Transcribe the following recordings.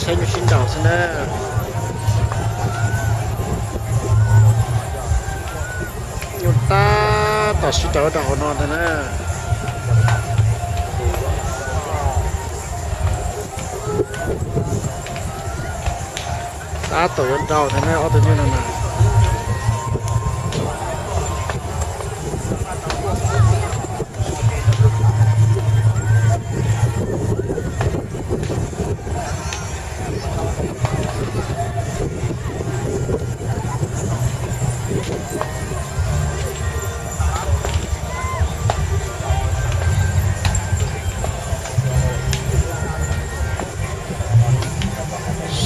Nyuj sib nraus xwb na. Nyuj tab tom sib nraus rau hauv no ntag na. Tab tom yuav nraus ntag na ob tug nyuj no na.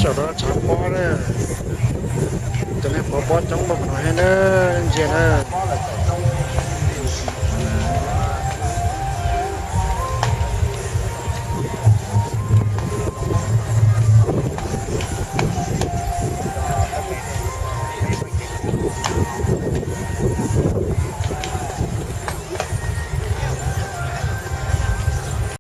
Saum no tshav pob na, cov neeg pov pob coob npaum no thiab na, ntsia na.